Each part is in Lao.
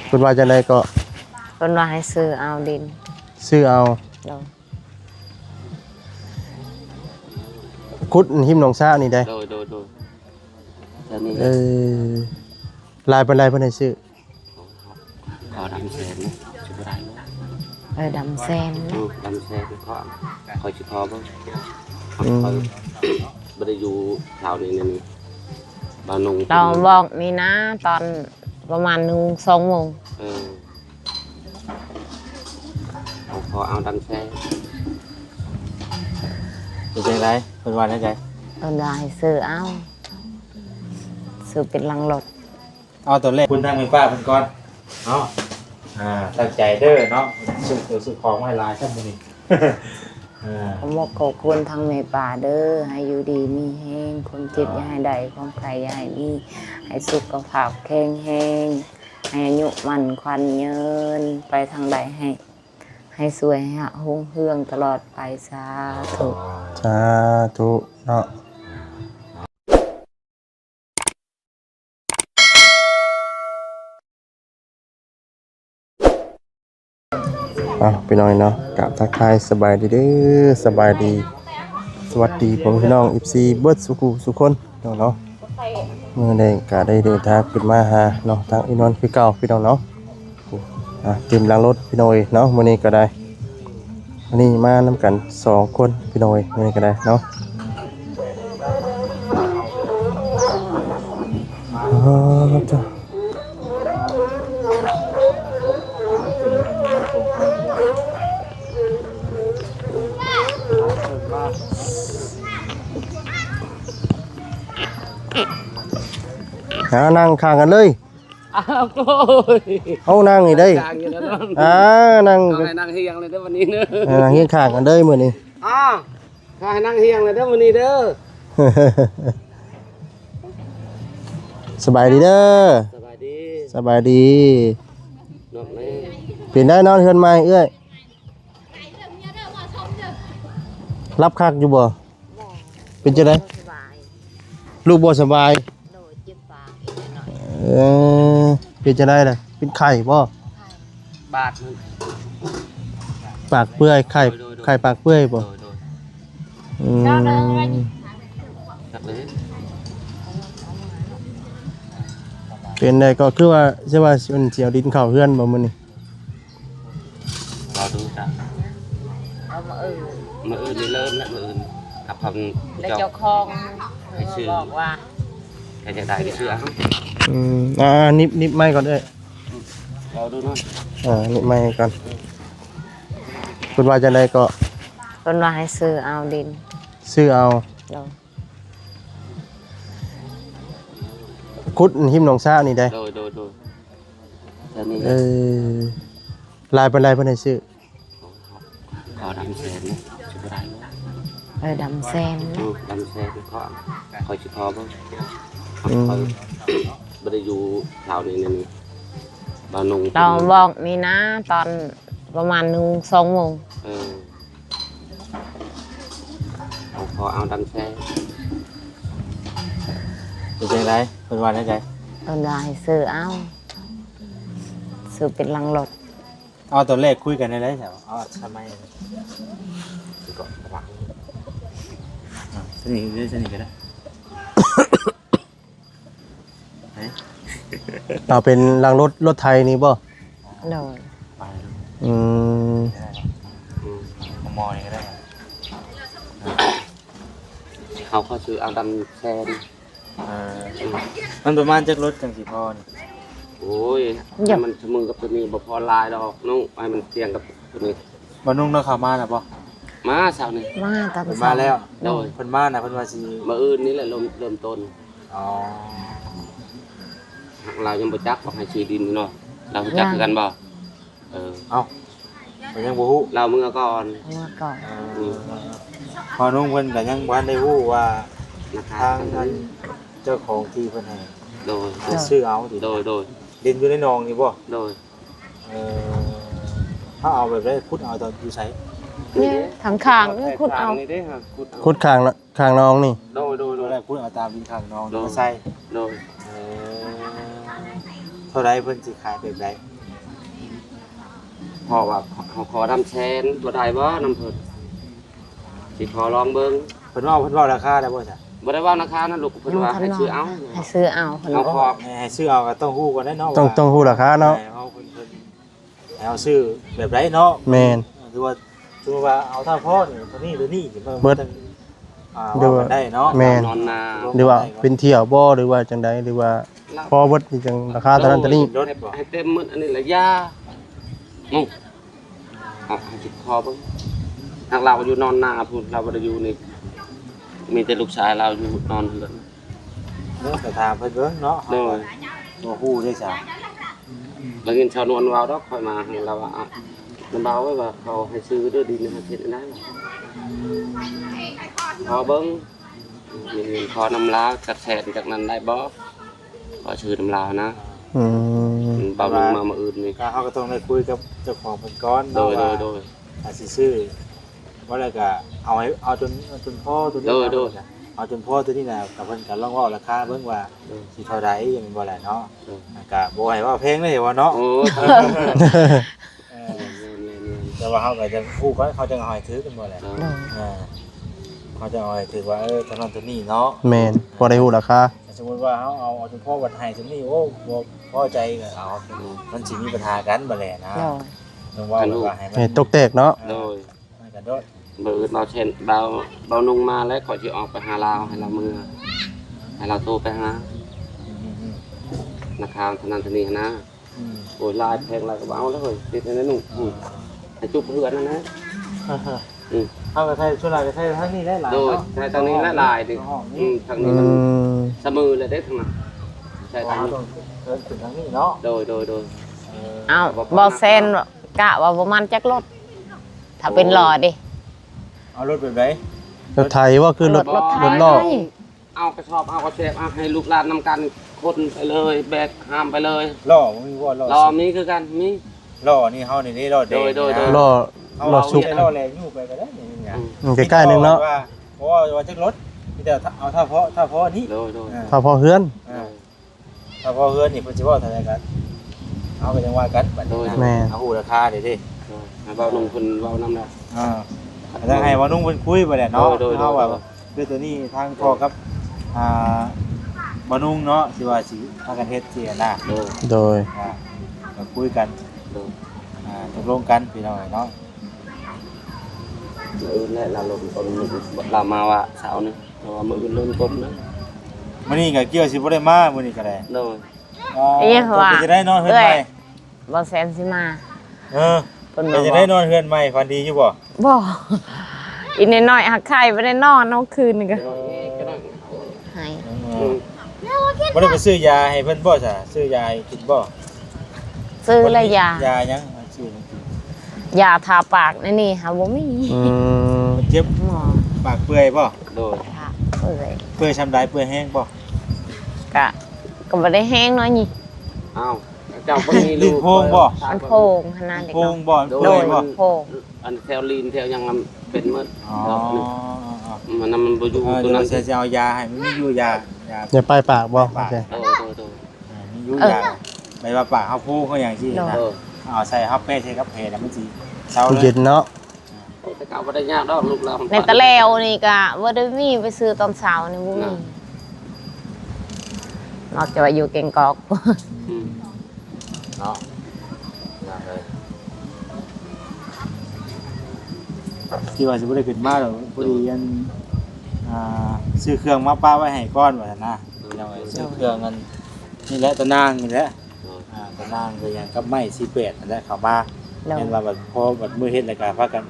ເພິ່ນວ່າຈັ່ງໃດເກາະ? ເພິ່ນວ່າໃຫ້ຊື້ເອົາດິນ. ຊື້ເອົາ? ໂດຍ. ຂຸດຮິມໜອງສານີ້ເດ້? ໂດຍ ໂດຍ ໂດຍ. ເອີ ຫຼາຍປານໃດເພິ່ນໃຫ້ຊື້? ຂໍດຳແສນ ຊິບໍ່ໄດ້ບໍ່? ເອີ ດຳແສນ. ອື ດຳແສນ ຂໍ ຂ້ອຍຊິຂໍເບິ່ງ. ອື ຂ້ອຍບໍ່ໄດ້ຢູ່ແຖວນີ້ ນີ້ ບ້ານໜອງ ເຮົາບອກນີ້ນະ ຕອນປະມານໜຶ່ງ ສອງໂມງ. ເອີ ເຮົາຂໍເອົາດຳແສນ. ເປັນຈັ່ງໃດ? ເພິ່ນວ່າແນວໃດ? ເພິ່ນວ່າໃຫ້ຊື້ເອົາ ຊື້ເປັນຫຼັງລົດ. ເອົາຕົວແລກ ຂອບຄຸນທາງແມ່ປ້າເພິ່ນກ່ອນເນາະ. ອ່າ ຕັ້ງໃຈເດີເນາະ ຊື້ເຂົ້າຊື້ຂອງມາໃຫ້ຫຼາຍຊັ້ນມື້ນີ້. ອ່າ ຂໍຂອບຄຸນທາງແມ່ປ້າເດີ ໃຫ້ຢູ່ດີມີແຮງ ຄວາມເຈັບຢ່າໃຫ້ໄດ້ ຄວາມໄຂ້ຢ່າໃຫ້ມີ ໃຫ້ສຸຂະພາບແຂງແຮງ ໃຫ້ອາຍຸໝັ້ນຂວັນຍືນ ໄປທາງໃດໃຫ້ ໃຫ້ສວຍ ໃຫ້ຮຸ່ງເຮືອງຕະຫຼອດໄປ. ສາທຸ ສາທຸເນາະ. ເອົາ ພີ່ນ້ອງເນາະ ກາບທັກທາຍສະບາຍດີເດີ ສະບາຍດີ ສະຫວັດດີພໍ່ແມ່ພີ່ນ້ອງ ເອັຟຊີ ເບິດສູ່ຜູ້ສູ່ຄົນເນາະ. ມື້ນີ້ກະໄດ້ເດີນທາງຂຶ້ນມາຫາເນາະ ທາງອີນວນຄືເກົ່າ ພີ່ນ້ອງເນາະ. ອ່າ ເຕັມຫຼັງລົດພີ່ນ້ອງເອີຍເນາະ ມື້ນີ້ກໍໄດ້. ອັນນີ້ມານຳກັນສອງຄົນພີ່ນ້ອງເອີຍ ມື້ນີ້ກໍໄດ້ເນາະ. ອໍ ເຈົ້າ ອ່າ ນັ່ງຂ້າງກັນເລີຍ. ອ້າວ ໂອ້ຍ ເອົານັ່ງນີ້ໄດ້ ນັ່ງຂ້າງກັນເລີຍເນາະ. ອ່າ ນັ່ງ ເອົາໃຫ້ນັ່ງຮຽງເລີຍເດີມື້ນີ້ເດີ. ເອີ ນັ່ງຮຽງຂ້າງກັນເດີມື້ນີ້. ອ້າວ ຂ້າໃຫ້ນັ່ງຮຽງເລີຍເດີມື້ນີ້ເດີ. ສະບາຍດີເດີ. ສະບາຍດີ ສະບາຍດີ. ເປັນໄດນອນເຮືອນໃໝ່ເອື້ອຍ? ຫຼັບຄັກຢູ່ບໍ່? ບໍ່. ເປັນຈັ່ງໃດ? ບໍ່ສະບາຍ. ລູກບໍ່ສະບາຍ? ໂດຍ ເຈັບປາກອີກໜ້ອຍ. ເອີ ເປັນຈັ່ງໃດລະ? ເປັນໄຂ້ບໍ່? ໄຂ້ ບາດມັນ ປາກເປື່ອຍ ໄຂ້ ໂດຍ ໂດຍ ໂດຍ ໄຂ້ປາກເປື່ອຍບໍ່? ໂດຍ ໂດຍ. ອືມ ເປັນໃດກໍຄືວ່າ ຊິວ່າ ຊິເອົາດິນເຂົ້າເຮືອນບໍ່ມື້ນີ້? ລໍດູຈ້ະ ເອົາມື້ອື່ນ ມື້ອື່ນນີ້ເລີ່ມແລ້ວ ມື້ອື່ນກັບເຂົາ ແລ້ວເຈົ້າຂອງໃຫ້ຊື້ ບອກວ່າ ໃຜຢາກໄດ້ໄປຊື້ເອົາ. ອືມ ອ່າ ນິບ ນິບໄມ້ກ່ອນເອີຍ. ລໍດູໜ້ອຍ ອ່າ ນິບໄມ້ກ່ອນ. ເພິ່ນວ່າຈັ່ງໃດເກາະ? ເພິ່ນວ່າໃຫ້ຊື້ເອົາດິນ. ຊື້ເອົາ? ໂດຍ. ຂຸດຮິມໜອງສານີ້ເດ້? ໂດຍ ໂດຍ ໂດຍ. ເອີ ຫຼາຍປານໃດເພິ່ນໃຫ້ຊື້? ຂໍດຳແສນ ຊິບໍ່ໄດ້ບໍ່? ເອີ ດຳແສນ. ອື ດຳແສນ ຂໍ ຂ້ອຍຊິຂໍເບິ່ງ. ອືມ ຂ້ອຍບໍ່ໄດ້ຢູ່ແຖວນີ້ ນີ້ ບ້ານໜອງ ເຮົາບອກນີ້ນະ ຕອນປະມານໜຶ່ງ ສອງໂມງ. ເອີ ເຮົາຂໍເອົາດຳແສນ. ເປັນຈັ່ງໃດ? ເພິ່ນວ່າແນວໃດ? ເພິ່ນວ່າໃຫ້ຊື້ເອົາ ຊື້ເປັນຫຼັງລົດ. ເອົາ ຕອນແລກຄຸຍກັນແນວໃດ? ເອົາ ສະໄໝ ສະນີ້ ສະນີ້ກໍໄດ້. ເອົາເປັນຫຼັງລົດ ລົດໄຖນີ້ບໍ່? ໂດຍ. ອືມ ໝໍນີ້ກໍໄດ້. ເຮົາຂໍຊື້ເອົາດຳແສນ. ເອີ ມັນປະມານຈັກລົດຈັ່ງຊິພໍນີ້? ໂອ້ຍ ມັນສະເໝີກັບຕົວນີ້ບໍ່ພໍຫຼາຍດອກນ້ອງ ໃຫ້ມັນທ່ຽງກັບຕົວນີ້. ບໍ່ນຸ່ງເນາະ ເຂົ້າມາແລ້ວບໍ່? ມາເຊົ້ານີ້ ມາຕອນເຊົ້າ. ເພິ່ນມາແລ້ວ? ໂດຍ. ເພິ່ນມານະ ເພິ່ນວ່າຊິ ມື້ອື່ນນີ້ແຫຼະ ເລີ່ມ ເລີ່ມຕົ້ນ. ອໍ ລາວຍັງບໍ່ຈັກວ່າໃຫ້ຊື້ດິນເນາະ ລາວຮູ້ຈັກຄືກັນບໍ່? ເອີ ເອົ້າ ເພິ່ນຍັງບໍ່ຮູ້ ລາວເມືອກ່ອນ ເມືອກ່ອນ. ເອີ ອືມ ພໍ່ນຸ່ງເພິ່ນກໍຍັງບໍ່ທັນໄດ້ຮູ້ວ່າທາງອັນເຈົ້າຂອງທີ່ເພິ່ນໃຫ້ ໂດຍ ຊື້ເອົາ. ໂດຍ ໂດຍ. ດິນຢູ່ໃນໜອງນີ້ບໍ່? ໂດຍ. ເອີ ເຮົາເອົາແບບໃດ? ຂຸດເອົາຕອນຢູ່ໃສ? ນີ້ ຂ້າງໆນີ້ ຂຸດເອົາ ຂຸດເອົາ ຂຸດຂ້າງ ຂ້າງໜອງນີ້. ໂດຍ ໂດຍ ໂດຍ. ແລ້ວຂຸດເອົາຕາມດິນຂ້າງໜອງ ໂດຍ ມາໃສ່. ໂດຍ. ເອີ ເທົ່າໃດເພິ່ນຊິຂາຍແບບໃດ? ເພາະວ່າເຮົາຂໍນຳແສນ ບໍ່ໄດ້ບໍ່ນຳເພິ່ນ? ຊິຂໍລອງເບິ່ງ. ເພິ່ນເວົ້າ ເພິ່ນເວົ້າລາຄາແລ້ວບໍ່ຊະ? ບໍ່ໄດ້ເວົ້າລາຄານະລູກ, ເພິ່ນວ່າໃຫ້ຊື້ເອົາ. ໃຫ້ຊື້ເອົາ ເພິ່ນວ່າ. ໃຫ້ ໃຫ້ຊື້ເອົາກໍຕ້ອງຮູ້ກ່ອນເດ້ເນາະ ຕ້ອງ ວ່າ ຕ້ອງຮູ້ລາຄາເນາະ. ໃຫ້ເຮົາ ເພິ່ນ ເພິ່ນ ໃຫ້ເຮົາຊື້ແບບໃດເນາະ? ແມ່ນ. ຫຼືວ່າ ສົມມຸດວ່າເອົາຖ້າພໍນີ້ ເທົ່ານີ້ ເທົ່ານີ້ ເບິດ ອ່າ ເວົ້າກັນໄດ້ເນາະ. ແມ່ນ. ນອນນາ ຫຼືວ່າເປັນຖ້ຽວບໍ່ ຫຼືວ່າຈັ່ງໃດ ຫຼືວ່າພໍເບິດນີ້ຈັ່ງລາຄາເທົ່ານັ້ນເທົ່ານີ້. ເປັນລົດບໍ່? ໃຫ້ເຕັມໝົດ ອັນນີ້ລະຢ່າ. ອື ອ່ະ ໃຫ້ຄິດພໍເບິ່ງ. ທາງລາວຢູ່ນອນນາພຸ້ນ ລາວບໍ່ໄດ້ຢູ່ນີ້ ມີແຕ່ລູກຊາຍລາວຢູ່ນອນເຮືອນ. ເອີ ກໍຖາມເພິ່ນເບິ່ງເນາະ. ໂດຍ. ບໍ່ຮູ້ເດ້ຊະ. ແລ້ວເຫັນຊາວນວນເວົ້າດອກ ຂ້ອຍມາ ລາວວ່າ ອະ ນຳເບົາໄວ້ວ່າເຂົາໃຫ້ຊື້ເດີ ດິນໃຫ້ເຮັດອັນໃດ. ຂໍເບິ່ງ ມີເງິນຂໍນຳລາວຈັກແສນຈັກນັ້ນໄດ້ບໍ່? ຂໍຊື້ນຳລາວນະ. ອືມ ເບົາລົງມາມື້ອື່ນນີ້ ກໍເຮົາກໍຕ້ອງໄດ້ຄຸຍກັບເຈົ້າຂອງເພິ່ນກ່ອນເນາະ. ໂດຍ ວ່າ ໂດຍ ໂດຍ. ອາດຊິຊື້ບໍ່ ແລ້ວກໍເອົາໃຫ້ ເອົາຈົນ ເອົາຈົນພໍຕົວນີ້. ໂດຍ ໂດຍ. ເອົາຈົນພໍຕົວນີ້ນະ ກໍເພິ່ນກໍລອງເວົ້າລາຄາເບິ່ງວ່າ ໂດຍ ຊິເທົ່າໃດ ແມ່ນບໍ່ລະເນາະ? ໂດຍ. ກໍບໍ່ໃຫ້ເວົ້າແພງເດ້ວ່າເນາະ. ໂອ້ ເອີ ແມ່ນໆໆ ແຕ່ວ່າເຮົາກໍຈະຮູ້ກ່ອນ ເຂົາຈັ່ງເອົາໃຫ້ຖືກ ແມ່ນບໍ່ລະ? ໂດຍ. ເອີ ເຮົາຈະເອົາໃຫ້ຖືກວ່າ ເອີ ເທົ່ານັ້ນເທົ່ານີ້ເນາະ. ແມ່ນ. ພໍໄດ້ຮູ້ລາຄາ. ສົມມຸດວ່າເຮົາເອົາ ເອົາເສາະວັດໃຫ້ສ່ຳນີ້ ໂອ້ ບໍ່ພໍໃຈກໍເອົາ ອືມ ມັນຊິມີບັນຫາກັນບາດແລ້ວນະ. ໂດຍ. ຕ້ອງເວົ້າແບບວ່າໃຫ້ມັນ ໃຫ້ຕົກແຕກເນາະ. ໂດຍ. ມັນກະໂດດ. ມື້ອື່ນເບົາເຊັນ ເບົາ ເບົານຸ່ງມາແລ້ວ ຂ້ອຍຊິອອກໄປຫາລາວ ໃຫ້ລາວເມືອ ໃຫ້ລາວໂທໄປຫາ. ອືມໆໆ ນະຂ່າວເທົ່ານັ້ນເທົ່ານີ້ຫັ້ນນະ. ອືມ ໂອ້ຍ ຫຼາຍແພງຫຼາຍກໍບໍ່ເອົາແລ້ວເຮີ້ຍ ຕິດໃຫ້ໜຸ່ງ. ອ່າ ໃຫ້ຈຸບເຮືອນຫັ້ນນະ. ອືມ ເຮົາກໍໃຊ້ ສ່ວນຫຼາຍກໍໃຊ້ທາງນີ້ຫຼາຍໆ. ໂດຍເນາະ ໃຊ້ທາງນີ້ຫຼາຍໆນີ້. ອືມ ທາງນີ້ມັນ ອືມ ສະເໝີແລ້ວເດ້ທາງນັ້ນ ໃຊ້ທາງນີ້. ເອີ ຂຶ້ນທາງນີ້ເນາະ. ໂດຍໆໆ. ເອີ ເອົ້າ ບໍ່ແຊນກະວ່າປະມານຈັກລົດ ຖ້າເປັນລໍ້ເດ້? ເອົາລົດແບບໃດ? ລົດໄຖບໍ່ ຄືລົດ ລົດ ລົດລໍ້? ເອົາກະສອບ ເອົາກະແສບ ເອົາໃຫ້ລູກຫຼານນຳກັນ ຂົນໄປເລີຍ ແບກຫາມໄປເລີຍ. ລໍ້ບໍ່ມີບໍ່? ລໍ້ ລໍ້ມີຄືກັນ ມີ. ລໍ້ນີ້ເຮົານີ້ເດ້ ລໍ້ແດງ. ໂດຍໆໆ. ລໍ້ ລໍ້ສຸກ ເອົາລໍ້ແລ່ຍູ້ໄປກໍໄດ້ນີ້. ອືມ ໃກ້ໆໜຶ່ງເນາະ. ເພາະວ່າ ວ່າຈັກລົດ ມີແຕ່ເອົາຖ້າພໍ ຖ້າພໍນີ້. ໂດຍໆ. ອ່າ ຖ້າພໍເຮືອນ. ອ່າ ໂດຍ. ຖ້າພໍເຮືອນນີ້ເພິ່ນຊິເວົ້າເທົ່າໃດກໍ ເຮົາກໍຍັງວ່າກັນບັດນີ້ນະ. ໂດຍ ແມ່ນ. ເຮົາຮູ້ລາຄາເດ້ເດ້. ໂດຍ ໃຫ້ເບົານຸ່ງເພິ່ນເວົ້ານຳແຫຼະ. ອ່າ ແລ້ວໃຫ້ເບົານຸ່ງເພິ່ນຄຸຍໄປແຫຼະເນາະ. ໂດຍໆໆ. ເຮົາວ່າຄືໂຕນີ້ທາງພໍ່ກັບ ອ່າ ເບົານຸ່ງເນາະ ຊິວ່າຊິພາກັນເຮັດຊີ້ນະ. ໂດຍ ໂດຍ. ອ່າ ກໍຄຸຍກັນ. ໂດຍ. ອ່າ ຕົກລົງກັນພີ່ນ້ອງເນາະ. ມື້ອື່ນແຫຼະ ລາວລົງຕົ້ນ ລາວມາວ່າເຊົ້ານີ້ ເພາະວ່າມື້ອື່ນເລີ່ມຕົ້ນນະ. ມື້ນີ້ກໍກ່ຽວຊິບໍ່ໄດ້ມາ ມື້ນີ້ກໍໄດ້. ໂດຍ. ອ່າ ເອີຍ ເປັນຈັ່ງໃດນອນເຮືອນໃໝ່? ເອື້ອຍ ບໍ່ແຊນຊິມາ. ເອີ ເພິ່ນວ່າ ເປັນຈັ່ງໃດນອນເຮືອນໃໝ່ ຝັນດີຢູ່ບໍ່? ບໍ່ ອີນ້ອຍໆ ຫາກໄຂ້ບໍ່ໄດ້ນອນເນາະ ຄືນນີ້ກໍ ເອີ ໄຫ້. ອືມ ບໍ່ໄດ້ໄປຊື້ຢາໃຫ້ເພິ່ນບໍ່ຊະ? ຊື້ຢາໃຫ້ກິນບໍ່? ຊື້ແລ້ວຢາ. ຢາຫຍັງ? ຢາທາປາກໃນນີ້ຫາບໍ່ມີ. ອືມ ມັນເຈັບ ໝໍ ປາກເປື່ອຍບໍ່? ໂດຍ. ປາກເປື່ອຍ. ເປື່ອຍຊ່ຳໃດ? ເປື່ອຍແຮງບໍ່? ກະ ກະບໍ່ໄດ້ແຮງເນາະນີ້. ອ້າວ ເຈົ້າບໍ່ມີລູກ ໂພງບໍ່? ມັນໂພງຫັ້ນນະ. ໂພງບໍ່? ໂດຍ. ເປື່ອຍບໍ່? ໂພງ. ອັນແຖວລີນແຖວຫຍັງມັນເປັນໝົດ. ອໍ ມັນ ມັນບໍ່ຢູ່. ເອີ ຕົວນັ້ນຊິເອົາຢາໃຫ້ ມັນມີຢູ່ຢາ ຢາ ຢາປ້າຍປາກບໍ່? ປ້າຍປາກ. ໂອເຄ ໂດຍໆ. ອ່າ ມີຢູ່ ເອີ ຢາ ແບບວ່າປາກເຮົາໂພງເຮົາຫຍັງຊີ້ນະ. ໂດຍ. ເອົາໃສ່ ເຮົາແປະໃສ່ກັບແຜນ ມັນຊິເຊົາເລີຍ ເຢັນເນາະ. ໂອ້ ແຕ່ເກົ່າບໍ່ໄດ້ຍາກດອກ ລູກລາວ. ໃນຕະແຫຼວນີ້ກະບໍ່ໄດ້ມີ ໄປຊື້ຕອນເຊົ້ານີ້ບໍ່ມີ. ນອກຈາກວ່າຢູ່ແກ້ງກອກ. ອືມ ເນາະ ຄິດວ່າຊິບໍ່ໄດ້ຂຶ້ນມາດອກ ພໍດີອັນ ອ່າ ຊື້ເຄື່ອງມາປະໄວ້ໃຫ້ກ່ອນວ່າຊັ້ນນະ. ພີ່ນ້ອງເອີຍ ຊື້ເຄື່ອງອັນນີ້ແຫຼະ ຕາໜ່າງນີ້ແຫຼະ. ອ່າ ຕາໜ່າງກໍຫຍັງກັບໄມ້ສີ່ແປດນັ້ນແຫຼະ ເຂົ້າມາ. ແມ່ນວ່າບັດພໍບັດມື້ເຮັດແລ້ວກໍພາກັນ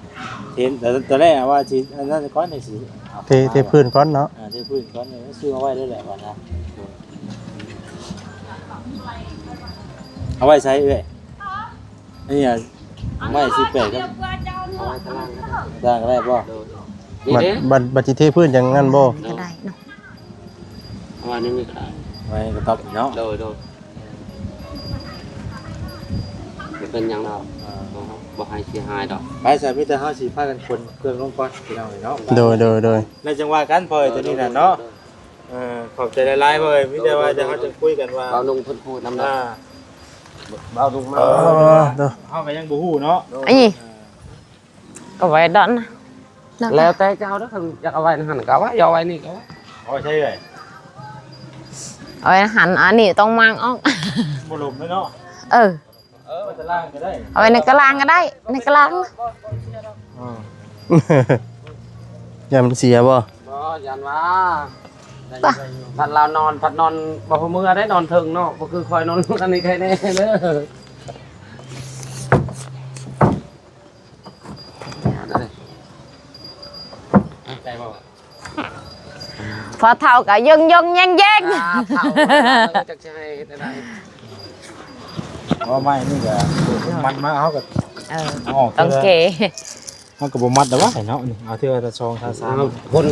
ເຫັນ ແຕ່ ແຕ່ແລກວ່າຊິອັນນັ້ນກ່ອນ ຊິເທ ເທພື້ນກ່ອນເນາະ. ອ່າ ເທພື້ນກ່ອນ ຊື້ມາໄວ້ເລີຍແຫຼະວ່ານະ. ເອົາໄວ້ໃສເອື້ອຍ? ອັນນີ້ ໄມ້ສີ່ແປດ ເອົາໄວ້ຕາລ່າງກໍໄດ້. ຕາລ່າງກໍໄດ້ບໍ່? ໂດຍ. ບັດ ບັດ ບັດຊິເທພື້ນຈັ່ງນັ້ນບໍ່? ກໍໄດ້ເນາະ. ເອົາໄວ້ໃນນີ້ກໍໄດ້ ໄວ້ກະຕັອບເນາະ. ໂດຍໆ. ບໍ່ເປັນຫຍັງດອກ. ອ່າ ບໍ່ໃຫ້ເສຍຫາຍດອກ. ໄປຊະ ມີແຕ່ເຮົາຊິພາກັນຂົນເຄື່ອງລົງກ່ອນ ພີ່ນ້ອງເອີຍເນາະ. ໂດຍ ໂດຍ ໂດຍ. ແລ້ວຈັ່ງວ່າກັນ ພໍ່ເອີຍ ໂດຍ ໂຕນີ້ນະເນາະ. ໂດຍ ໂດຍ. ເອີ ຂອບໃຈຫຼາຍໆ ພໍ່ເອີຍ ມີແຕ່ວ່າ ໂດຍ ໂດຍ ດຽວເຮົາຈະຄຸຍກັນວ່າ ເວົ້າລົງເພິ່ນພູດນຳເນາະ. ອ່າ ເບົາລຸງມາ ເອີ ເຮົາກໍຍັງບໍ່ຮູ້ເນາະ ອັນນີ້ ກໍໄວ້ດອນນະ ແລ້ວແຕ່ເຈົ້າເດີ ຄັນຢາກເອົາໄວ້ໃນຫັ້ນກໍເອົາໄວ້ ຢາກເອົາໄວ້ນີ້ກໍເອົາໄວ້ ເອົາໃຊ້ເອີຍ ເອົາໄວ້ໃນຫັ້ນ ອັນນີ້ຕ້ອງມ້າງອອກ ບໍ່ລົມເລີຍເນາະ ເອີ ເອີ ໄວ້ຕາລ່າງກໍໄດ້ ເອົາໄວ້ໃນຕາລ່າງກໍໄດ້ ໃນຕາລ່າງ ເອີ ຢ້ານມັນເສຍບໍ່? ບໍ່ ຢ້ານວ່າ ໄດ້ຢູ່ ໄດ້ຢູ່ ພັດລາວນອນ ພັດນອນບໍ່ພໍເມືອໄດ້ ນອນເທິງເນາະ ບໍ່ຄືຂ້ອຍນອນ ອັນນີ້ໃຄແນ່ເດີ. ໄດ້ບໍ່? ພໍເຖົ້າກໍຍົງໆແຍງໆ ອ່າ ເຖົ້າແລ້ວ ຈັກຊິໃຫ້ເຮັດແນວໃດ ເພາະໄມ້ນີ້ກໍມັນມາ ເຮົາກໍ ເອີ ເອົາອອກ ຕ້ອງເກ ເຮົາກໍບໍ່ມັດດອກວ່າເນາະ ນີ້ ເອົາເທື່ອລະສອງ ສາມ ຄົນ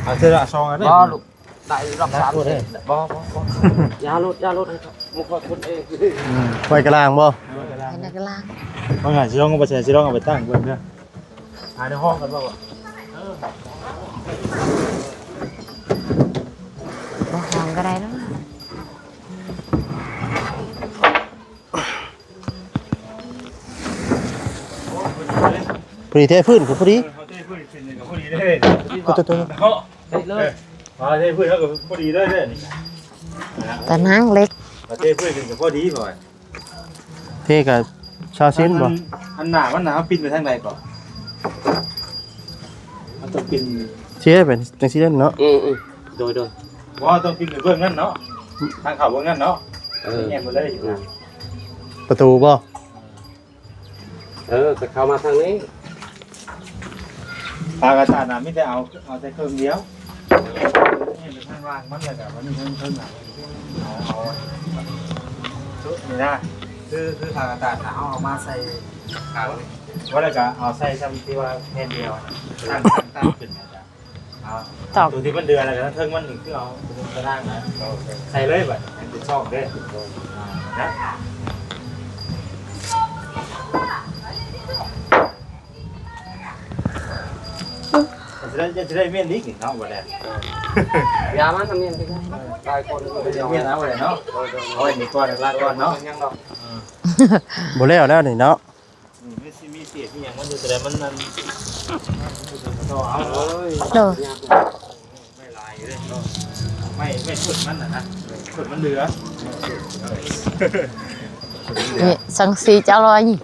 ເອົາເທື່ອລະສອງ ເອົາເດີ ບໍ່ລູກ ໄດ້ຢູ່ດອກ ສາມ ເດ້ ບໍ່ ບໍ່ ບໍ່ ຢ່າໂລດ ຢ່າໂລດ ໃຫ້ໝູ່ຂ້ອຍຄົນເອງ ອືມ ໄວ້ກະລາງບໍ່? ໄວ້ກະລາງ ໄວ້ກະລາງ ວ່າໄງ ຊິລອງເອົາໄປໃສ່ ຊິລອງເອົາໄປຕັ້ງເບິ່ງເດີ ຫາໃນຫ້ອງກັນບໍ່? ບໍ່ ຫ້ອງກໍໄດ້ເນາະ. ພໍດີເທພື້ນກໍພໍດີ ເອີ ເຮົາເທພື້ນຂຶ້ນນີ້ກໍພໍດີເດ້ ໂຕໆ ເນາະ ເທເລີຍ ເອີ ເທພື້ນເຮົາກໍພໍດີເລີຍເດ້ນີ້ ຕາໜ່າງເຫຼັກ ເທພື້ນຂຶ້ນກໍພໍດີພໍ່ ເທກໍຊາວເຊັນບໍ່? ອັນໜ້າມັນນະ ເຮົາປິ່ນໄປທາງໃດກໍ ເຮົາຕ້ອງປິ່ນ ເທໄປຈັ່ງຊີ້ເດ້ເນາະ ອືມໆ ໂດຍໆ ບໍ່ ຕ້ອງປິ່ນໄປເບື້ອງນັ້ນເນາະ ທາງເຂົ້າເບື້ອງນັ້ນເນາະ ເອີ ແຍກໝົດເລີຍ ປະຕູບໍ່? ເອີ ກໍເຂົ້າມາທາງນີ້ ພາກະຕານະ ມີແຕ່ເອົາ ເອົາແຕ່ເຄິ່ງດຽວ ເຫັນເປັນທາງລ່າງມັນ ແລ້ວກໍບັດນີ້ເທິງໆ ນະ ເອົາ ເອົາ ຊຸດນີ້ນະ ຄື ຄືພາກະຕານນະ ເຮົາເອົາມາໃສ່ຂາງນີ້ ວ່າແລ້ວກໍເອົາໃສ່ຊ່ຳທີ່ວ່າແຜ່ນດຽວນະ ຕັ້ງ ຕັ້ງ ຕັ້ງຂຶ້ນນະ. ຕອກ ຕົວທີ່ມັນເດືອແລ້ວກໍເທິງມັນນີ້ຄືເອົາຕົວນີ້ໄປລ້າງນະ ໃສ່ເລີຍບັດໃຫ້ເປັນຊ່ອງເດ້ ນະ ຈະໄດ້ ຈະໄດ້ມ້ຽນອີກນີ້ເນາະ ບໍ່ໄດ້ ຢ່າມານຳມ້ຽນ ຫຼາຍຄົນກໍບໍ່ຢາກມ້ຽນເອົາແຫຼະເນາະ ເອົາໄວ້ນີ້ກ່ອນ ລາກ່ອນເນາະ ບໍ່ແລ້ວແລ້ວນີ້ເນາະ. ອືມ ມັນຊິມີເສດມີຫຍັງມັນຢູ່ ແຕ່ມັນນັ້ນ ຕໍ່ເອົາ ໂດຍ ໄມ້ຫຼາຍຢູ່ເດ້ເນາະ ໄມ້ ໄມ້ຕົ້ນມັນນະນະ ຕົ້ນມັນເຫຼືອ ນີ້ ສັງກະສີເຈົ້າລອຍນີ້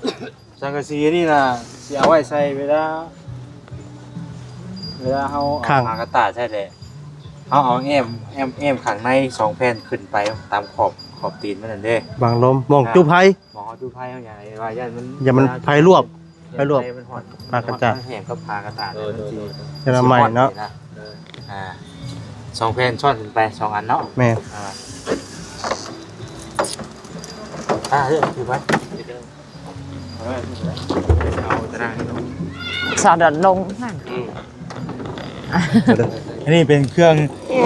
ສັງກະສີນີ້ນະ ຊິເອົາໄວ້ໃສ່ເວລາ ເວລາເຮົາເອົາຜ້າກະຕ່າຍໃສ່ແຫຼະ ເຮົາເອົາແອ້ມ ແອ້ມ ແອ້ມຂ້າງໃນສອງແຜ່ນຂຶ້ນໄປຕາມຂອບ ຂອບຕີນມັນນັ້ນເດ້ ບັງລົມ ໝ່ອງຈູ້ໄຟ ໝໍ ຈູ້ໄຟເຮົາຢ່າໃຫ້ວ່າ ຢ້ານມັນ ຢ້ານມັນ ເວລາໄຟລວກ ໄຟລວກ ໄຟມັນຮ້ອນ ພາກະຕາ ມັນແຫ້ງກັບພາກະຕາ ເອີ ມັນຊິ ເອີ ເອີ ຈະລະໄໝ້ເນາະ ເອີ ອ່າ ສອງແຜ່ນຊ້ອນຂຶ້ນໄປ ສອງອັນເນາະ ແມ່ນ ອ່າ ອ່າ ເອີ ຖືໄປ ເອົາຕາໜ່າງນີ້ເນາະ ສອດດອນລົງຫັ້ນ ອືມ ອັນນີ້ເປັນເຄື່ອງ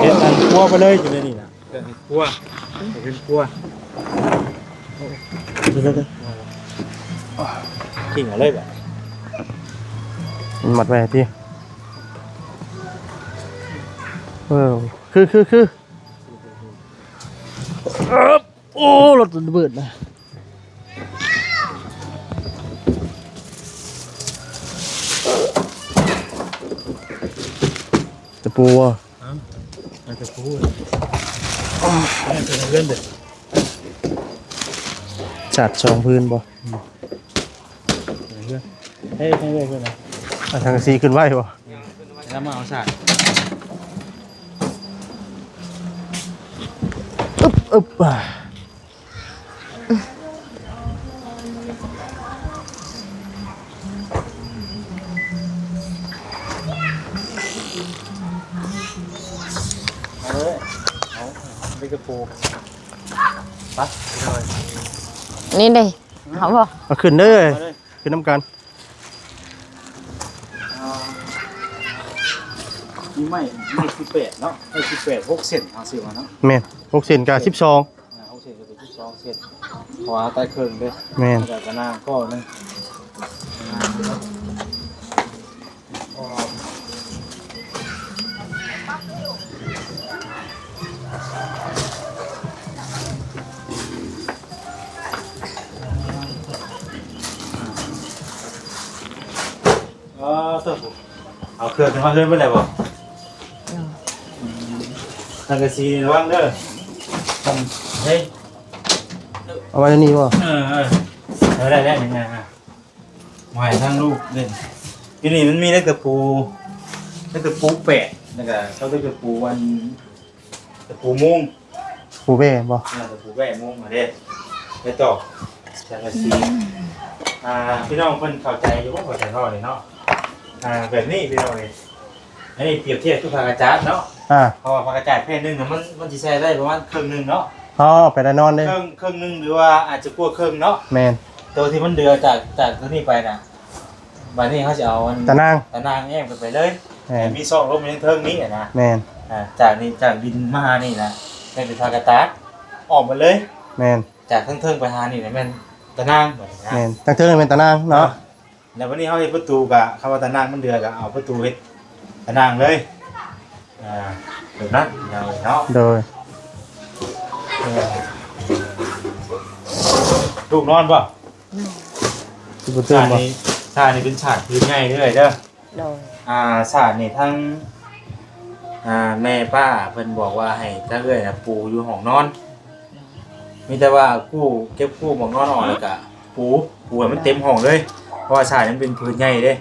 ເຮັດອັນຄົວໄປເລີຍ ຢູ່ໃນນີ້ນະ. ເຄື່ອງເຮັດຄົວ ເຮັດຄົວ ເດີໆໆ ຖິ້ມເອົາເລີຍບາດ ມັນມັດໄວ້ຕິ ເອີ ຄື ຄື ຄື ໂອ້ ລົດລະເບີດນະ ຕະປູບໍ່? ເອົາ ເອົາແຕ່ຜູ້ ເອົາແຕ່ເຮືອນເດີ້ ສາດສອງພື້ນບໍ່? ອືມ ເຮືອນ ເອີ ເຮືອນ ເຮືອນນະ ເອົາສັງກະສີຂຶ້ນໄວ້ບໍ່? ແລ້ວມາເອົາສາດ ອຶບ ອຶບ ເອົາເລີຍ ເອົາ ເປັນກະປູ ໄປ ນີ້ເດ້ ເອົາບໍ່? ເອົາຂຶ້ນເດີ ເອົາເລີຍ ຂຶ້ນນຳກັນ ອ່າ ມີໄມ້ ໄມ້ສິບແປດເນາະ ໄມ້ສິບແປດ ຫົກເສັ້ນ ເຮົາຊື້ມາເນາະ ແມ່ນ ຫົກເສັ້ນກະສິບສອງ ອ່າ ຫົກເສັ້ນກໍເປັນສິບສອງເສັ້ນ ເພາະວ່າເຮົາຕັດເຄິ່ງເດ້ ແມ່ນ ແລ້ວກໍໜ້າກໍໜຶ່ງ ອ່າ ເອົາເຄື່ອງຂຶ້ນມາເຮືອນເບິດແລ້ວບໍ່? ເນາະ ອືມ ສັງກະສີນີ້ລະວັງເດີ ເຮີ້ຍ ເອົາໄວ້ນີ້ບໍ່? ເອີ ເອີ ເອີ ໄດ້ແລ້ວນີ້ນະ ມາໃຫ້ທາງລູກເຫຼັ້ນ. ຢູ່ນີ້ມັນມີເຫຼັກຕະປູ ເຫຼັກຕະປູແປດ ແລ້ວກະເຂົາເຫຼັກຕະປູອັນ ຕະປູມຸງ ປູແບ້ບໍ່? ອ່າ ຕະປູແບ້ມຸງຫັ້ນເດ້ ໄປຕໍ່ສັງກະສີ. ອ່າ ພີ່ນ້ອງເພິ່ນເຂົ້າໃຈຢູ່ບໍ່ ຂ້ອຍຈະເວົ້ານີ້ເນາະ? ອ່າ ແບບນີ້ພີ່ນ້ອງເອີຍ ອັນນີ້ປຽບທຽບຄືຜ້າກະຈາດເນາະ ອ່າ ເພາະວ່າຜ້າກະຈາດແຜ່ນໜຶ່ງນະ ມັນ ມັນຊິໃສ່ໄດ້ປະມານເຄິ່ງໜຶ່ງເນາະ ເອົາໄປໄດ້ນອນເດ້ ເຄິ່ງ ເຄິ່ງໜຶ່ງ ຫຼືວ່າອາດຈະກວ່າເຄິ່ງເນາະ ແມ່ນ ໂຕທີ່ມັນເດືອຈາກ ຈາກໂຕນີ້ໄປນະ ບາດນີ້ເຮົາຊິເອົາອັນຕາໜ່າງ ຕາໜ່າງແອ້ມຂຶ້ນໄປເລີຍ ແມ່ນ ໃຫ້ມີຊ່ອງລົມຢູ່ໃນເທິງນີ້ນະ ແມ່ນ ອ່າ ຈາກນີ້ ຈາກດິນມາຫານີ້ນະ ແມ່ນເປັນຜ້າກະຈາດ ອອກມາເລີຍ ແມ່ນ ຈາກເທິງໆໄປຫານີ້ນະ ແມ່ນຕາໜ່າງ ບາດນີ້ນະ ແມ່ນ ທາງເທິງແມ່ນຕາໜ່າງເນາະ ອ່າ ແລ້ວບາດນີ້ເຮົາເຮັດປະຕູກະ ຄຳວ່າຕາໜ່າງມັນເດືອກະເອົາປະຕູເຮັດຕາໜ່າງເລີຍ ອ່າ ແບບນັ້ນເນາະ ໂດຍ ເອີ ລູກນອນບໍ່? ນອນ ຊິບໍ່ຕື່ນບໍ່? ຊາດນີ້ ຊາດນີ້ເປັນຊາດພື້ນໃຫຍ່ເດີ ເດີ ໂດຍ ອ່າ ຊາດນີ້ທັງ ອ່າ ແມ່ປ້າເພິ່ນບອກວ່າໃຫ້ທາງເອື້ອຍນະປູຢູ່ຫ້ອງນອນ ມີແຕ່ວ່າກູ້ ເກັບກູ້ໝອກນອນອອກ ແລ້ວກະປູ ປູໃຫ້ມັນເຕັມຫ້ອງເລີຍ ເພາະວ່າຊາດນີ້ມັນເປັນພື້ນໃຫຍ່ເດ້ ໂດຍ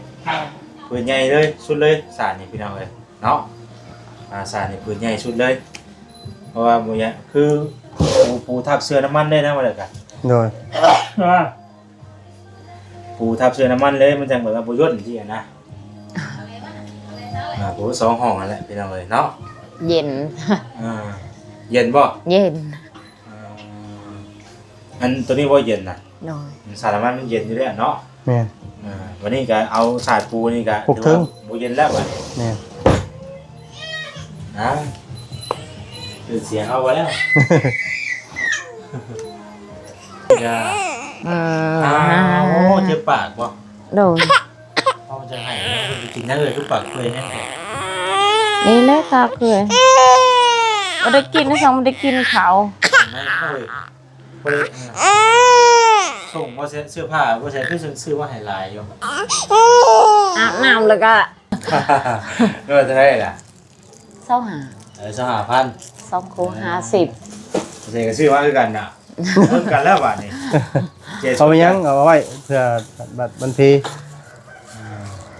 ພື້ນໃຫຍ່ເລີຍ ສຸດເລີຍ ຊາດນີ້ພີ່ນ້ອງເອີຍເນາະ ອ່າ ຊາດນີ້ພື້ນໃຫຍ່ສຸດເລີຍ ເພາະວ່າບໍ່ຢາກ ຄືປູ ປູທັບເຊື້ອນ້ຳມັນເດ້ນະ ວ່າແລ້ວກະ ໂດຍ ປູທັບເຊື້ອນ້ຳມັນເລີຍ ມັນຈັ່ງແບບວ່າບໍ່ຢ່ນຊີ້ນະ ອ່າ ໂອ້ ສອງຫ້ອງຫັ້ນແຫຼະພີ່ນ້ອງເອີຍເນາະ ເຢັນ ອ່າ ເຢັນບໍ່? ເຢັນ ອ່າ ອັນໂຕນີ້ບໍ່ເຢັນນະ? ໂດຍ ສາລະມັນມັນເຢັນຢູ່ແລ້ວເນາະ ແມ່ນ ອ່າ ວັນນີ້ກະເອົາສາຍປູນີ້ກະ ປົກເທິງ ຖືວ່າບໍ່ເຢັນແລ້ວບັດນີ້ ແມ່ນ ນະ ຄືສຽງເຮົາບໍ່ແລ້ວ ອ່າ ໂອ້ ເຈັບປາກບໍ່? ໂດຍ ເຮົາຈະໃຫ້ເພິ່ນໄປກິນຫຍັງເອີຍ ຄືປາກເປື່ອຍແຮງແທ້ ນີ້ແຫຼະປາກເປື່ອຍ ບໍ່ໄດ້ກິນຊ້ຳ ບໍ່ໄດ້ກິນເຂົ້າ ແມ່ນເອີຍ ບໍ່ໄດ້ ເອີ ສົ່ງບໍ່ໃສ່ເສື້ອຜ້າ ບໍ່ໃສ່ ຄືຊື້ມາໃຫ້ຫຼາຍຢູ່ ອາບນ້ຳແລ້ວກະ ໂລເທົ່າໃດລະ? ຊາວຫ້າ ເອີ ຊາວຫ້າພັນ ສອງຄູ່ຫ້າສິບ ເອີ ໃສ່ກະຊື້ມາຄືກັນນະ ເອີ ຄືກັນແລ້ວບາດນີ້ ເອົາໄປຫຍັງ ເອົາໄວ້ເພື່ອບັດມັນພີ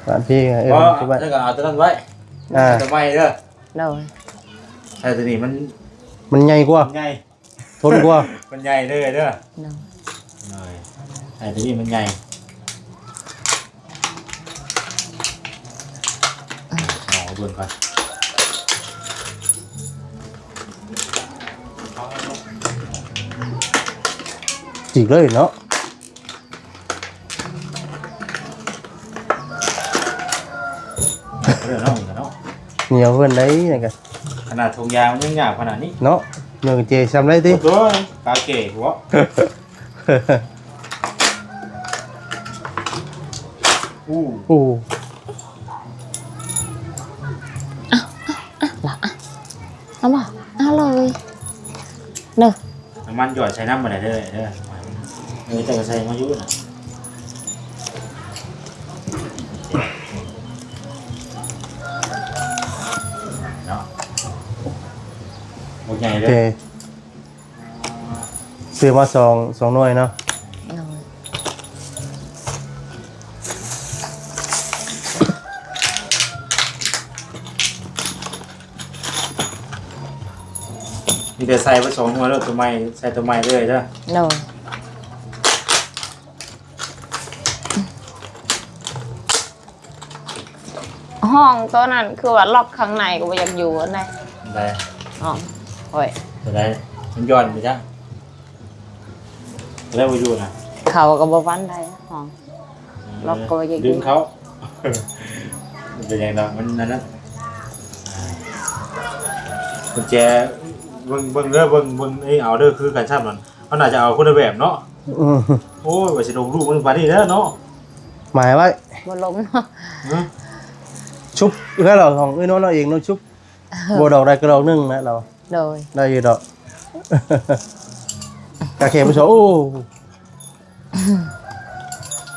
ອ່າ ບັດພີ ເອີ ເອົາໄວ້ ແລ້ວກະເອົາຕົວນັ້ນໄວ້ ອ່າ ຕົວໃໝ່ເດີ ໂດຍ ໃສ່ຕົວນີ້ມັນ ມັນໃຫຍ່ກວ່າ ໃຫຍ່ ທົນກວ່າ ມັນໃຫຍ່ເດີ ເດີ ໂດຍ ໂດຍ ໃສ່ຕົວນີ້ມັນໃຫຍ່ ເອົາເບິ່ງກ່ອນ ຈີກເລີຍເນາະ ເອີ ເນາະ ເນາະ ໜຽວເພິ່ນໄດ໋ ນັ້ນກະ ຂະໜາດຖົງຢາງມັນຍັງຫຍາບຂະໜາດນີ້ເນາະ ເນີກະເຈຊ້ຳໄດ້ຕິ ໂອ້ຍ ກາເກຫົວ ອູ້ ອູ້ ອ່ະ ອ່ະ ອ່ະ ລະ ອ່ະ ເອົາບໍ່? ເອົາເລີຍ ເດີ ນ້ຳມັນຫຍອດໃສ່ນ້ຳບໍ່ໄດ້ເດີ ເດີ ເອີ ເຈົ້າກະໃສ່ມາຢູ່ນະ ເນາະ ບໍ່ໃຫຍ່ເດີ ໂອເຄ ຊື້ມາສອງ ສອງໜ່ວຍເນາະ ໂດຍ ມີແຕ່ໃສ່ມາສອງໜ່ວຍໂລດ ໂຕໃໝ່ ໃສ່ໂຕໃໝ່ເລີຍເດີ ໂດຍ ຫ້ອງໂຕນັ້ນຄືວ່າລັອກຂ້າງໃນກະບໍ່ຢາກຢູ່ອັນໃດ ໄດ້ ຫ້ອງ ໂອ້ຍ ໂຕໃດ ມັນຢ່ອນໄປຈ້ະ ໂຕໃດບໍ່ຢູ່ນະ ເຂົາກະບໍ່ປານໃດຫ້ອງ ອືມ ລັອກກະບໍ່ຢາກຢູ່ ດຶງເຂົາ ເປັນຫຍັງດອກ ມັນອັນນັ້ນ ອ່າ ກຸນແຈ ເບິ່ງ ເບິ່ງເດີ ເບິ່ງ ເບິ່ງເອົາເດີ ຄືກັນຊ້ຳນັ້ນ ເຮົາໜ້າຈະເອົາຄົນລະແບບເນາະ ອືມ ໂອ້ຍ ວ່າຊິລົງລູກມັນປານນີ້ແລ້ວເນາະ ໝາຍໄວ້ ບໍ່ລົງເນາະ ຮະ ຊຸບແລ້ວລະ ຂອງເອື້ອຍນວນເຮົາເອງເນາະ ຊຸບ ບໍ່ດອກໃດກະດອກໜຶ່ງນະລາ ໂດຍ ໄດ້ຢູ່ດອກ ກະແຂງບໍ່ຊອ ໂອ້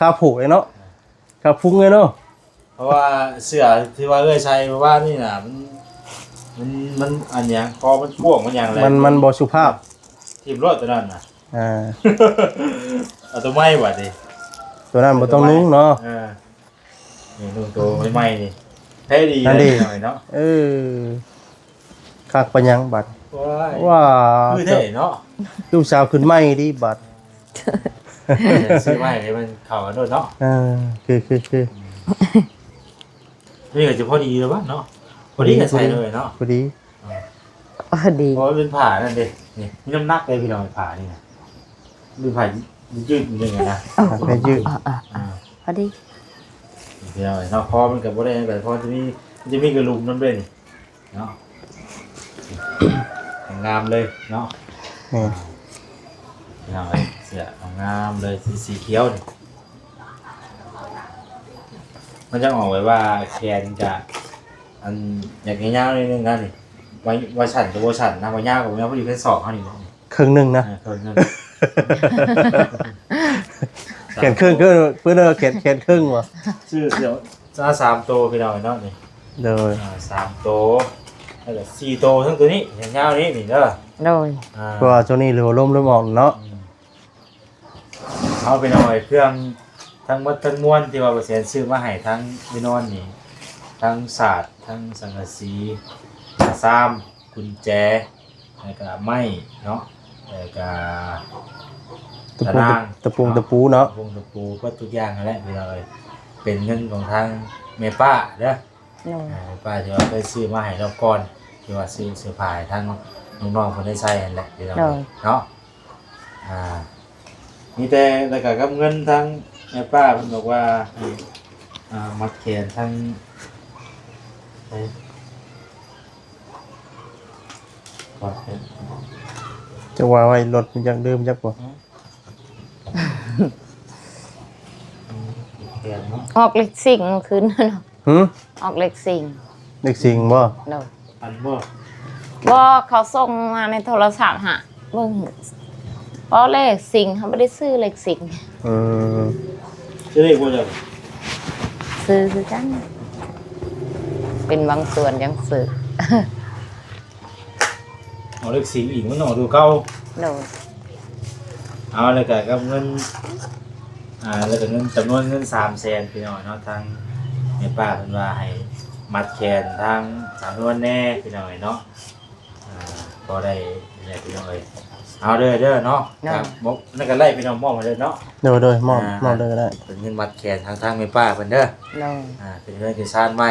ຄາຜູກເລີຍເນາະ ຄາພຸງເລີຍເນາະ. ເພາະວ່າເສື້ອທີ່ວ່າເອື້ອຍໃສ່ເມື່ອວານນີ້ນະ ມັນ ມັນ ມັນອັນຫຍັງ ຄໍມັນກວ້າງ ມັນຫຍັງແຫຼະ ມັນ ມັນບໍ່ສຸພາບ ຖິ້ມໂລດຕົວນັ້ນນະ. ອ່າ ເອົາຕົວໃໝ່ບາດນີ້ ຕົວນັ້ນບໍ່ຕ້ອງນຸ່ງເນາະ. ເອີ ນີ້ນຸ່ງໂຕໃໝ່ໆນີ້ ແທ້ດີ ນັ້ນດີ ເນາະ. ເອີ ຄັກປານຫຍັງບາດ ວ້າຍ ວ້າ ຄືແທ້ເນາະ ລູກສາວຂຶ້ນໃໝ່ດີບາດ. ຊື້ໃໝ່ໃຫ້ມັນເຂົ້າກັນໂລດເນາະ. ເອີ ຄື ຄື ຄື ນີ້ກໍຈະພໍດີແລ້ວວະເນາະ ພໍດີ ພໍດີ ກໍໃສ່ເລີຍເນາະ ພໍດີ ພໍດີ ເພາະວ່າເປັນຜ້ານັ້ນເດ້ ນີ້ມີນ້ຳໜັກເດ້ພີ່ນ້ອງ ຜ້ານີ້ນະ ເປັນຜ້າຢືດໆ ຈັ່ງຊີ້ນະ ເອີ ຜ້າຢືດ ອ່າໆ ອ່າ ພໍດີ ພີ່ນ້ອງເນາະ. ຄໍມັນກໍບໍ່ໄດ້ຫຍັງ ແຕ່ພໍຈະມີ ຈະມີກະດຸມນຳເດ້ນີ້ ເນາະ ງາມເລີຍເນາະ. ແມ່ນ ພີ່ນ້ອງເອີຍ ເສື້ອງາມເລີຍ ສີ ສີຂຽວນີ້ ມັນຈະອອກແບບວ່າແຂນຈະ ອັນ ຢາກຍາວໆໜ້ອຍໜຶ່ງນະນີ້ ວ່າ ວ່າສັ້ນກໍບໍ່ສັ້ນນະ ວ່າຍາວກໍບໍ່ຍາວ ພໍດີແຂນສອກເຮົານີ້ເນາະ. ເຄິ່ງໜຶ່ງນະ ເອີ ເຄິ່ງໜຶ່ງ ແຂນເຄິ່ງ ເພິ່ນ ເພິ່ນວ່າແຂນ ແຂນເຄິ່ງບໍ່? ຊື້ເສື້ອ ສາມໂຕພີ່ນ້ອງເນາະນີ້ ໂດຍ ອ່າ ສາມໂຕ ແລ້ວກໍສີ່ໂຕ ທັງໂຕນີ້ ແຂນຍາວນີ້ ນີ້ເດີ ໂດຍ ອ່າ ເພາະວ່າຊ່ວງນີ້ລະລົມເລີ່ມອອກເນາະ. ອືມ ເອົາໄປໜ້ອຍ ເຄື່ອງທັງໝົດທັງມວນທີ່ວ່າບໍ່ແສນຊື້ມາໃຫ້ທັງໄອ້ນອນນີ້ ທັງສາດ ທັງສັງກະສີ ຜ້າຊາມ ກຸນແຈ ແລ້ວກະໄມ້ເນາະ ແລ້ວກະຕະນາງ ຕະປູ ຕະປູເນາະ ຕະປູ ເບິດທຸກຢ່າງຫັ້ນແຫຼະພີ່ນ້ອງເອີຍ. ເປັນເງິນຂອງທາງແມ່ປ້າເດີ ໂດຍ ອ່າ ແມ່ປ້າທີ່ວ່າເຄີຍຊື້ມາໃຫ້ລອບກ່ອນ ທີ່ວ່າຊື້ເສື້ອຜ້າໃຫ້ທາງນ້ອງໆເພິ່ນໄດ້ໃສ່ຫັ້ນແຫຼະພີ່ນ້ອງເອີຍ ໂດຍ ເນາະ. ອ່າ ມີແຕ່ ແລ້ວກະກັບເງິນທາງແມ່ປ້າເພິ່ນບອກວ່າໃຫ້ ອ່າ ມັດແຂນທາງ ເອີ ຈັກວ່າໄວ້ລົດມັນຈັກລືມຈັກບໍ່? ອອກເລກຊິງເມື່ອຄືນເນາະ. ຫື? ອອກເລກຊິງ. ເລກຊິງບໍ່? ໂດຍ. ອັນບໍ່? ບໍ່, ເຂົາສົ່ງມາໃນໂທລະສັບຫາເບິ່ງ. ບໍ່, ເລກຊິງ, ເຮົາບໍ່ໄດ້ຊື້ເລກຊິງ. ເອີ. ຊື້ເລກບໍ່ເຈົ້າ? ຊື້ຄືກັນ. ເປັນບາງສ່ວນຈັ່ງຊື້. ເອົາເລກສີ່ອີກ ມັນອອກຕົວເກົ່າ. ໂດຍ. ເອົາ ແລ້ວກະກັບເງິນ ອ່າ ແລ້ວກະເງິນ ຈຳນວນເງິນສາມແສນ ພີ່ນ້ອງເນາະ, ທາງແມ່ປ້າເພິ່ນວ່າໃຫ້ມັດແຂນທາງສາວນວນແດ່ ພີ່ນ້ອງເອີຍເນາະ. ອ່າ ພໍໄດ້ນີ້ແຫຼະ ພີ່ນ້ອງເອີຍ. ເອົາເດີ ເດີເນາະ. ໂດຍ. ນັ້ນກໍໄດ້ ພີ່ນ້ອງ ມອບໃຫ້ເລີຍເນາະ. ໂດຍ ໂດຍ ມອບ ອ່າ ມອບເລີຍກໍໄດ້. ເປັນເງິນມັດແຂນທາງ ທາງແມ່ປ້າເພິ່ນເດີ. ໂດຍ. ອ່າ ເປັນເຮືອນເປັນຊານໃໝ່.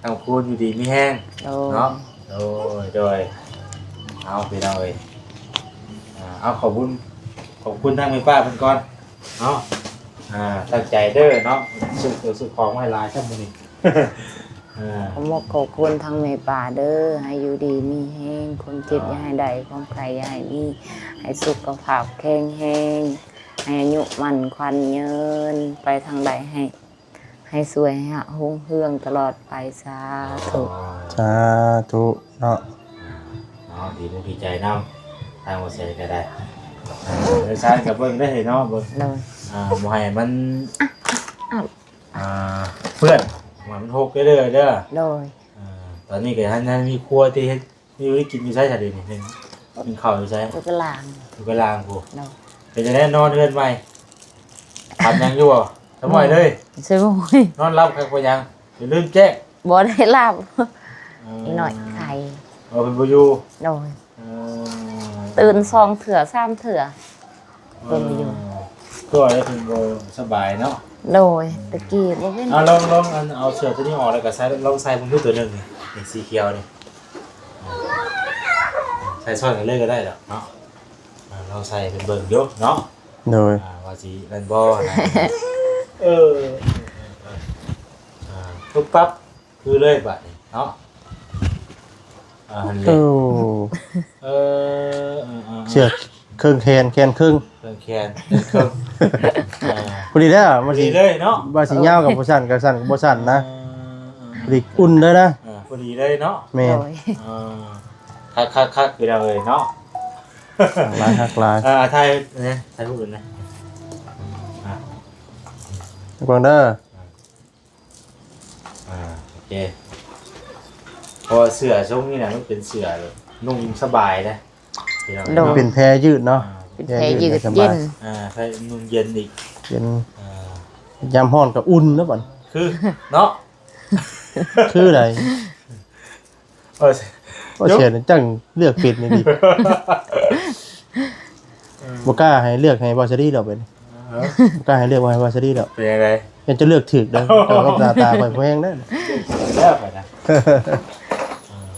ທັງຄູນຢູ່ດີມີແຮງ ໂດຍ ເນາະ. ໂດຍ ໂດຍ. ເອົາ ພີ່ນ້ອງເອີຍ ອ່າ ເອົາ ຂອບຄຸນ ຂອບຄຸນທາງແມ່ປ້າເພິ່ນກ່ອນເນາະ. ອ່າ ຕັ້ງໃຈເດີເນາະ ຊື້ເຄື່ອງຊື້ຂອງມາໃຫ້ຫຼາຍຊ້ຳມື້ນີ້. ອ່າ ຂອບມຸກຂອບຄຸນທາງແມ່ປ້າເດີ ໃຫ້ຢູ່ດີມີແຮງ ຄວາມເຈັບ ອ່າ ຢ່າໃຫ້ໄດ້ ຄວາມໄຂ້ຢ່າໃຫ້ມີ ໃຫ້ສຸຂະພາບແຂງແຮງ ໃຫ້ອາຍຸໝັ້ນຂວັນຍືນ ໄປທາງໃດໃຫ້ ໃຫ້ສວຍໃຫ້ຮຸ່ງເຮືອງຕະຫຼອດໄປ ສາທຸ. ສາທຸເນາະ. ເນາະ ດີມຸກດີໃຈນຳ ທາງບໍ່ແສນກໍໄດ້. ເອີ ຊານກໍເບິ່ງໄດ້ເນາະ ເບິ່ງ ໂດຍ ອ່າ ບໍ່ໃຫ້ມັນ ອ່າ ເປື້ອນ ມັນຫົກເດີ ເດີ. ໂດຍ. ອ່າ ຕອນນີ້ກໍຍັງ ຍັງມີຄົວທີ່ເຮັດ ຢູ່ໄດ້ກິນຢູ່ໃສຊະເດນີ້? ກິນເຂົ້າຢູ່ໃສ? ຢູ່ກະລາງ ຢູ່ກະລາງພຸ້ນ. ໂດຍ. ເປັນຈັ່ງໃດນອນເຮືອນໃໝ່? ຝັນຫຍັງຢູ່ບໍ່? ສະໝ້ອຍເລີຍ. ສະໝ້ອຍ. ນອນຫຼັບຄັກບໍ່ຫຍັງ? ຢ່າລືມແຈ້ງ. ບໍ່ໄດ້ຫຼັບ. ເອີ ອີກໜ້ອຍໄຂ້. ເອີ ເພິ່ນບໍ່ຢູ່. ໂດຍ. ເອີ ຕື່ນສອງເທື່ອສາມເທື່ອ ເບິ່ງຢູ່ ເອີ ຄືວ່າເພິ່ນບໍ່ສະບາຍເນາະ. ໂດຍ ແຕ່ກີ້ບໍ່ເປັນ. ເອົາ ລອງ ລອງອັນ ເອົາເສື້ອໂຕນີ້ອອກ ແລ້ວກໍໃສ່ ລອງໃສ່ເບິ່ງດູໂຕໜຶ່ງນີ້ ນີ້ສີຂຽວນີ້ ໃສ່ຊ້ອນກັນເລີຍກໍໄດ້ດອກເນາະ. ອ່າ ລອງໃສ່ເພິ່ນເບິ່ງຢູ່ເນາະ. ໂດຍ ອ່າ ວ່າຊິແມ່ນບໍ່ນະ. ເອີ ອ່າ ປຸບປັບ ຄືເລີຍບາດນີ້ເນາະ. ອ່າ ຫັ້ນແຫຼະ. ໂອ້ ເອີ ເອີ ເອີ ເສື້ອເຄິ່ງແຂນ ແຂນເຄິ່ງ ເຄິ່ງແຂນ ແຂນເຄິ່ງ ອ່າ ພໍດີແລ້ວ. ມັນຊິ ພໍດີເລີຍເນາະ ວ່າຊິຍາວກໍບໍ່ສັ້ນ ກໍສັ້ນກໍບໍ່ສັ້ນນະ. ເອີ ເອີ ພໍດີອຸ່ນເລີຍນະ. ອ່າ ພໍດີເລີຍເນາະ. ແມ່ນ ໂດຍ ອ່າ ຄັກໆໆ ພີ່ນ້ອງເອີຍເນາະ. ຫຼາຍຄັກຫຼາຍ. ອ່າ ຖ່າຍແດ່ ຖ່າຍຮູບແດ່. ອ່າ ເບິ່ງເດີ. ອ່າ ໂອເຄ ເພາະວ່າເສື້ອຊົງນີ້ນະ ມັນເປັນເສື້ອນຸ່ງສະບາຍເດ້ພີ່ນ້ອງ. ໂດຍ ເນາະ ເປັນແພຍືດເນາະ. ອ່າ ເປັນແພຍຍືດ ແພຍຍືດ ສະບາຍ ເຢັນ. ອ່າ ແພນຸ່ງເຢັນອີກ ເຢັນ. ອ່າ ຍາມຮ້ອນກໍອຸ່ນນະບັດ. ຄືເນາະ ຄືໃດ. ເອີ ໂອ້ ເສຍຈັ່ງເລືອກເປັນນີ້ດີ. ບໍ່ກ້າໃຫ້ເລືອກໃຫ້ບ່າວສາລີດອກເປັນ. ເອີ ບໍ່ກ້າໃຫ້ເລືອກ ບໍ່ໃຫ້ບ່າວສາລີດອກ. ເປັນຈັ່ງໃດ? ເຫັນຈະເລືອກຖືກເດີ້. ເຈົ້າກັບຕາຕາຂ້ອຍແພງເດີ້. ເລືອກໄປນະ.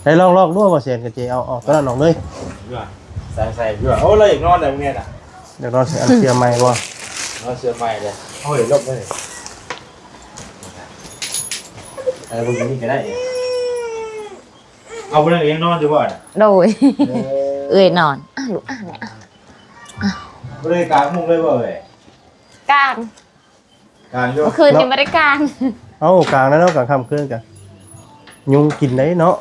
ໃຫ້ລອງ ລອງດູ ບ່າວແສນກໍຊິເອົາອອກຕົວນັ້ນອອກເລີຍ. ໃສ່ ໃສ່ ໂອ້ ລາວຢາກນອນແລ້ວມື້ນີ້ນະ. ຢາກນອນໃສ່ອັນເສື້ອໃໝ່ບໍ່? ນອນເສື້ອໃໝ່ເລີຍ. ໂອ້ຍ ລົບເລີຍ. ເອີ ເບິ່ງນີ້ກໍໄດ້. ເອົາ ຜູ້ນັ້ນກໍຍັງນອນຢູ່ບໍ່ນະ? ໂດຍ ເອີ ເອື້ອຍນອນ. ອ່ະ ລູກ ອ່ະ ນີ້ ອ່ະ ອ່ະ ບໍ່ໄດ້ກາງມຸ້ງເລີຍບໍ່ເອື້ອຍ? ກາງ ກາງຢູ່. ເມື່ອຄືນນີ້ບໍ່ໄດ້ກາງ. ເອົ້າ ກາງແລ້ວເນາະ ກາງຄ່ຳຄືນກະຍຸງກິນໄດ້ເນາະ.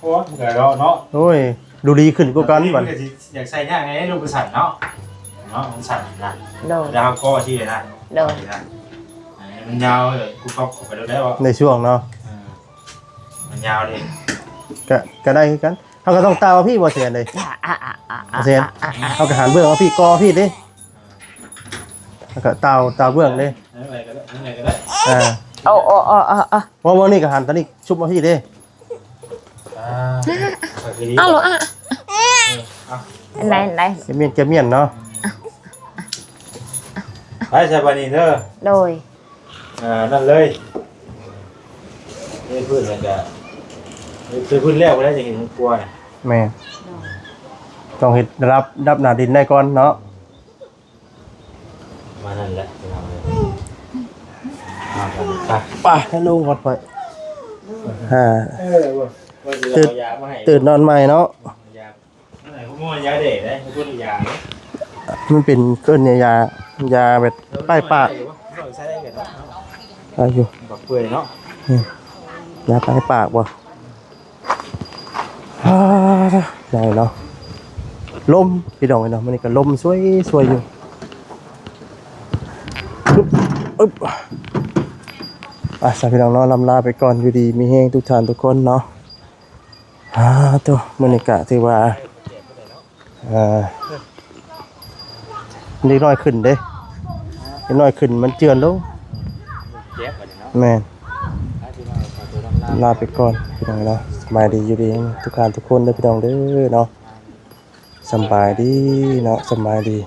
ໂອ້ຍ ເນາະ ໂອ້ຍ ດູດີຂຶ້ນກວ່າກັນບັດ. ຢາກໃສ່ຍາກໃນລູກມັນສັ່ນເນາະ ເນາະ ມັນສັ່ນນະ. ໂດຍ ແລ້ວເຮົາກໍທີ່ນະ. ໂດຍ ໃຫ້ມັນຍາວ ເອີ ກຸບປັບເຂົ້າໄປໂລດແລ້ວ ໃນຊ່ວງເນາະ. ເອີ ມັນຍາວເດ້ ກະ ກະໄດ້ຄືກັນ. ເຮົາກໍຕ້ອງຕ່າວເອົາພີ້ ບໍ່ແຊນເດ້. ອ່າ ອ່າ ແຊນ ອ່າ ເຮົາກໍຫັນເບື້ອງເອົາພີ້ ກໍເອົາພີ້ເດ້. ແລ້ວກໍຕ່າວ ຕ່າວເບື້ອງເດ້. ທາງໃດກໍໄດ້ ທາງໃດກໍໄດ້. ອ່າ ເອົາ ເອົາ ເອົາ ເອົາ ເອົາ ເວົ້າ ເວົ້ານີ້ກໍຫັນຕານີ້ຊຸບເອົາພີ້ເດ້. ອ່າ ເອົາໂລດ ອ່ະ ເອີ ເອົາ ອັນໃດ ອັນໃດ ກະມ້ຽນ ກະມ້ຽນເນາະ. ໄປຊະບາດນີ້ເດີ. ໂດຍ ອ່າ ນັ້ນເລີຍ ເທພື້ນແລ້ວກະ ເທພື້ນແລ້ວກໍໄດ້ ຈະເຮັດເຮືອນຄົວນະ. ແມ່ນ ຕ້ອງເຮັດລະດັບ ລະດັບໜ້າດິນໄດ້ກ່ອນເນາະ. ປະມານນັ້ນແຫຼະ ພີ່ນ້ອງເອີຍ. ເອົາ ໄປ ໄປ ໄປ ໃຫ້ລົງກ່ອນຂ້ອຍ. ອ່າ ເອີ ວ່າຊິເອົາຢາມາໃຫ້ ຕື່ນນອນໃໝ່ເນາະ. ຢາ ອັນໃດ ຜູ້ໝໍຢາແດດເດ້ ຜູ້ຢາເດ້ ມັນເປັນ ເອີ້ນຍາ ຢາແບບປ້າຍປາກ. ເອີ ໃຊ້ໄດ້ຢູ່ ບັກເປື່ອຍເນາະ. ອືມ ຢາປ້າຍປາກບໍ່? ອ່າ ໄດ້ເນາະ ລົມ ພີ່ນ້ອງເອີຍເນາະ. ມື້ນີ້ກໍລົມຊ່ວຍໆຢູ່. ອຶບ ອຶບ ອ່ະ ສາ ພີ່ນ້ອງເນາະ ລ່ຳລາໄປກ່ອນ ຢູ່ດີມີແຮງທຸກທ່ານທຸກຄົນເນາະ. ອ່າ ໂຕ ມື້ນີ້ກະຖືວ່າ ອ່າ ເດັກນ້ອຍຂຶ້ນເດ້ ເດັກນ້ອຍຂຶ້ນມັນເຈື່ອນລົງ. ແມ່ນ ລາໄປກ່ອນ ພີ່ນ້ອງເນາະ. ສະບາຍດີ ຢູ່ດີທຸກທ່ານທຸກຄົນເດີ ພີ່ນ້ອງເດີເນາະ. ສຳບາຍດີເນາະ ສຳບາຍດີ.